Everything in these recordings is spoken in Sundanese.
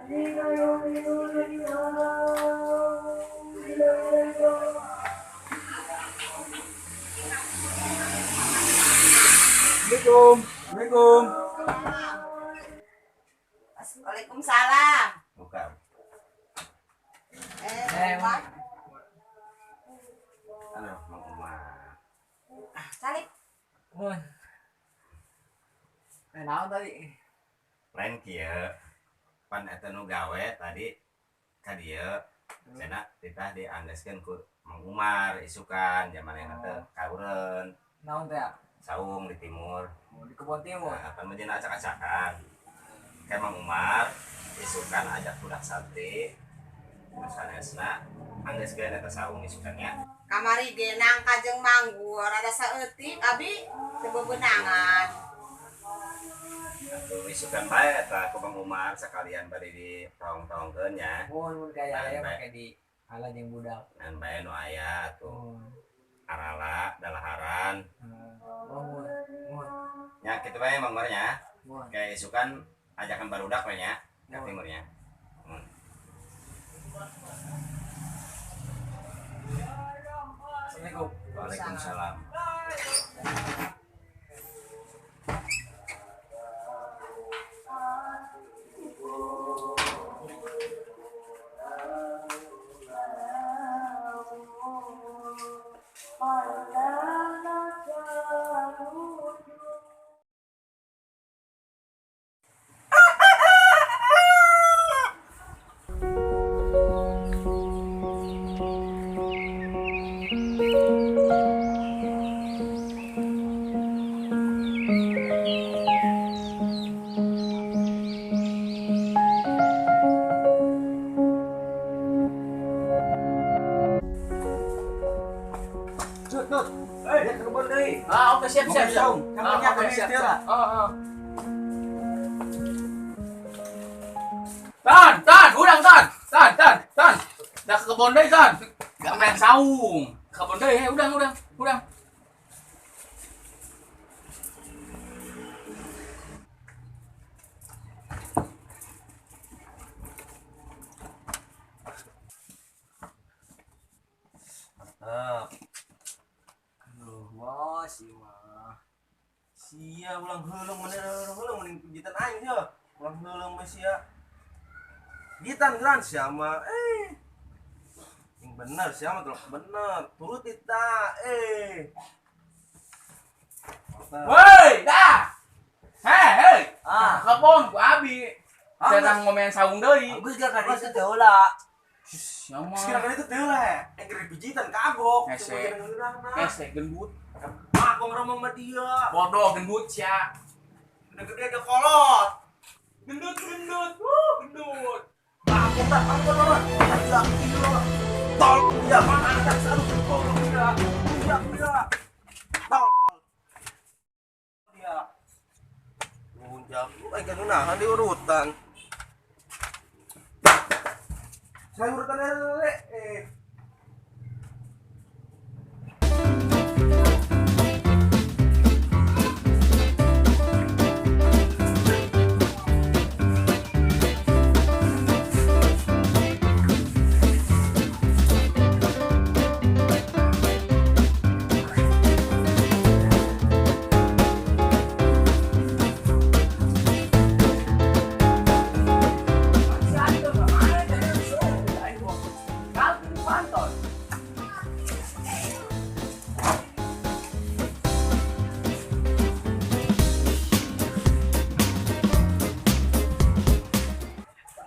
Assalamualaikum. Assalamualaikum. Waalaikumsalam. Buka. Eh, Pak. Aduh, Mang Umar. Salib. Mun. Eh, naon tadi? Lain kieu. Pan eta nu gawe tadi ka dieu. Cenah titah dianggeuskeun ku Mang Umar isukan jaman eta teh kaureun. Naon teh? Saung di timur. Oh, di kebon timur. Nah, pan meujeuhna acak-acakan. Kayak Mang Umar isukan ajak budak santri. Sanesna anggeuskeun eta saung isukannya. Kamari ge nangka jeung manggur rada saeutik abi teu bebenangan. Atuh isukan bae eta ku Mang Umar sekalian bade ditaong-taongkeun nya. Mun mun kaya aya Bae. make di ala jeung budak. Ngan bae nu aya atuh. Mun. Arala dalaharan. Oh, mun. Mun. Nya kitu bae Mang Umar nya. Mun. Kayak isukan ajakan barudak we nya ka Mun. timurnya. Mun. Assalamualaikum. Waalaikumsalam. Tut, tut. Eh, ke kebun deui. Ah, oke, siap, siap, siap. Yang Ah, oke, siap, siap. Oh, oh. Tan, tan, urang tan. Tan, tan, tan. Dah ke kebon deui, tan. Gak main saung. Ke kebon deui, eh, udang, udang, udang. Mantap. Aduh, bos, sih mah. Sia ulang heuleuh mana heuleuh mending pijitan aing sia. Ulang heuleuh mah sia. Pijitan geran sia mah. Eh. Yang bener sia mah telok bener. Turuti ta eh. Mantap. Woi, dah. Hei, hei. Ah. Kebon ku abi. Ah, Datang ngomean saung deui. Agus gak kan itu teh heula. Sia mah. Sekira kali itu teh lah. Yang keur pijitan kagok. Hese. Hese gendut. Aku ngomong sama dia. Bodoh gendut sia. Udah gede udah kolot. Gendut, gendut. Wuh, gendut. Aku tak aku tolong. Tidak, tidak. Tol, ya mana ada satu tolong ya. Tidak, tidak. Tol. Dia. Ngunjak, aing kan nahan di urutan. Saya urutan eh.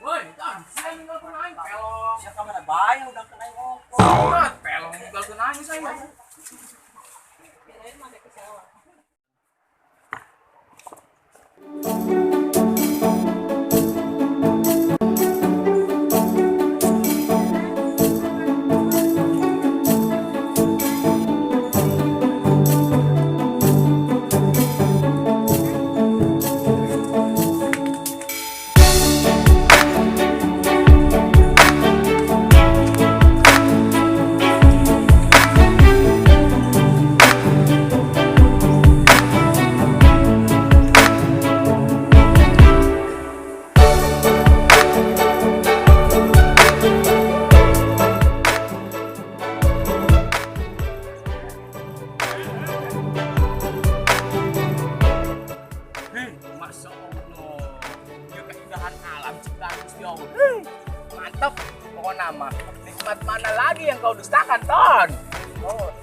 Woi, tan, saya ninggalkeun aing pelong. Sia ka mana bae udah kena ongko. Surat pelong ninggalkeun aing saya. Kirain mah ke sawah. Keindahan alam ciptaan Gusti Allah. Mantap pokoknya mah. Nikmat mana lagi yang kau dustakan, Ton? Oh.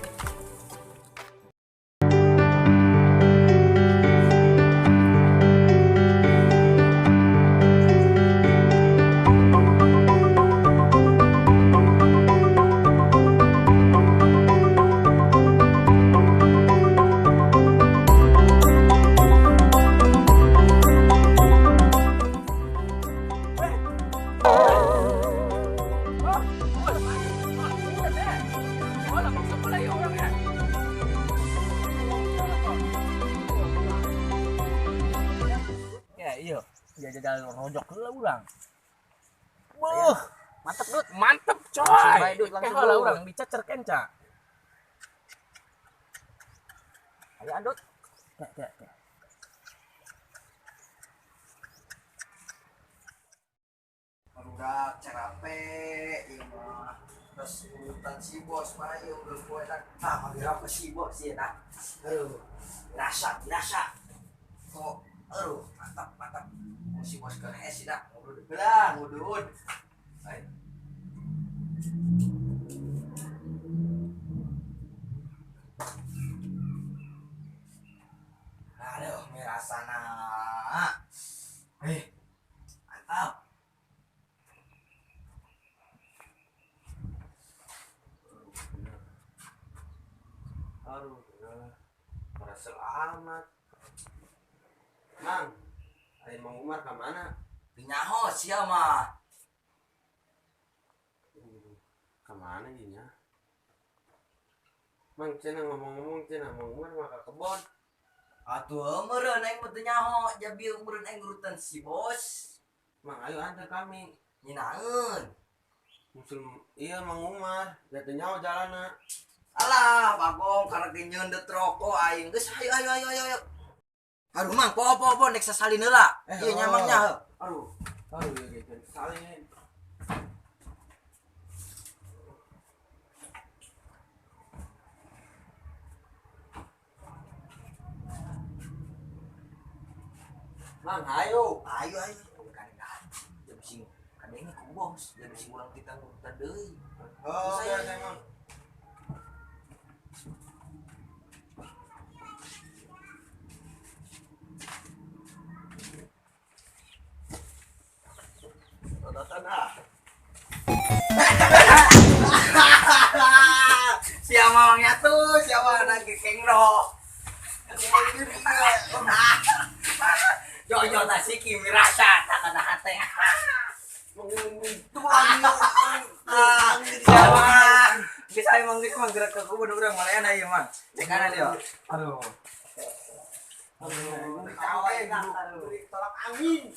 Ya, iya. Jalan rojok heula urang. Buh, Mantep, Dut. Mantep coy. Langsung bae, Dut, langsung Heula dulu. urang dicecer kenca. Ayo, Dut. Kek, kek, kek. Barudak cerape ieu mah. Terus urutan si bos mah ieu udah poe kan. Ah, manggil apa si bos ieu nah. Aduh, rasa, rasa. Kok aduh, mantap, mantap. Oh, si bos keur hese dah. Ngobrol heula, ngudud. Ayo. Aduh, mirasana. Eh, mantap. Aduh, para selamat. Mang, ayo Mang Umar ke mana? Pinyaho sia mah. Kemana jinya? Mang, cina ngomong-ngomong, cina Mang Umar mah ke kebon. Atuh meureun aing mah teu nyaho, jabi meureun aing ngurutan si bos. Mang, ayo antar kami. Nyinaeun. Musul, iya Mang Umar, jatuh nyawa jalana. Alah, bagong karek nyeundeut rokok aing. Geus ayo ayo ayo ayo. ayo. Aduh mang, po po po nek sasalin heula. Ieu nyamangnya heuh. Aduh, aduh, iya, iya, salin. Mang, ayo. Ayo ayo. Bukan kan. Jam sing kadenge ku bos, jam sing urang kita ngurutan deui. Oh, Terus, iya, ayo. iya, Mang. Siapa mangnya tuh, siapa lagi kengro. Yo yo tasiki mirasa tak ada hati. Siapa? Bisa emang geus mah gerak ke kebun urang malayan ieu mah. Cek kanan yo. Aduh. Aduh, tolak angin.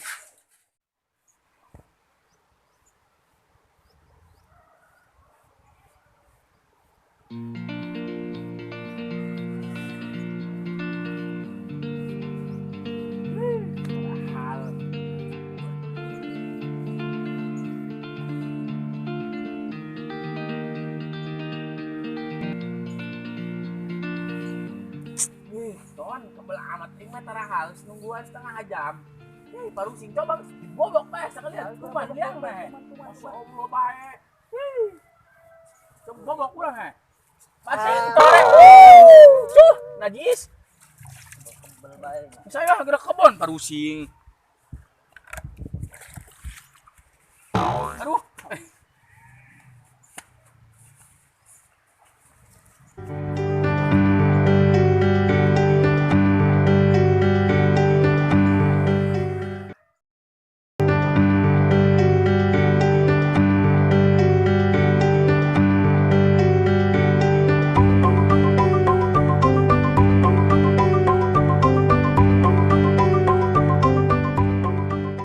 Hal. Ton, kebel amat aing mah tara halus nungguan setengah jam. Baru sing coba dibobok bae sekalian. Kuman liang bae. Masya Allah bae. Coba bobok urang he. Pasing torek. Cuh, najis. Saya gerak kebon parusing. Aduh,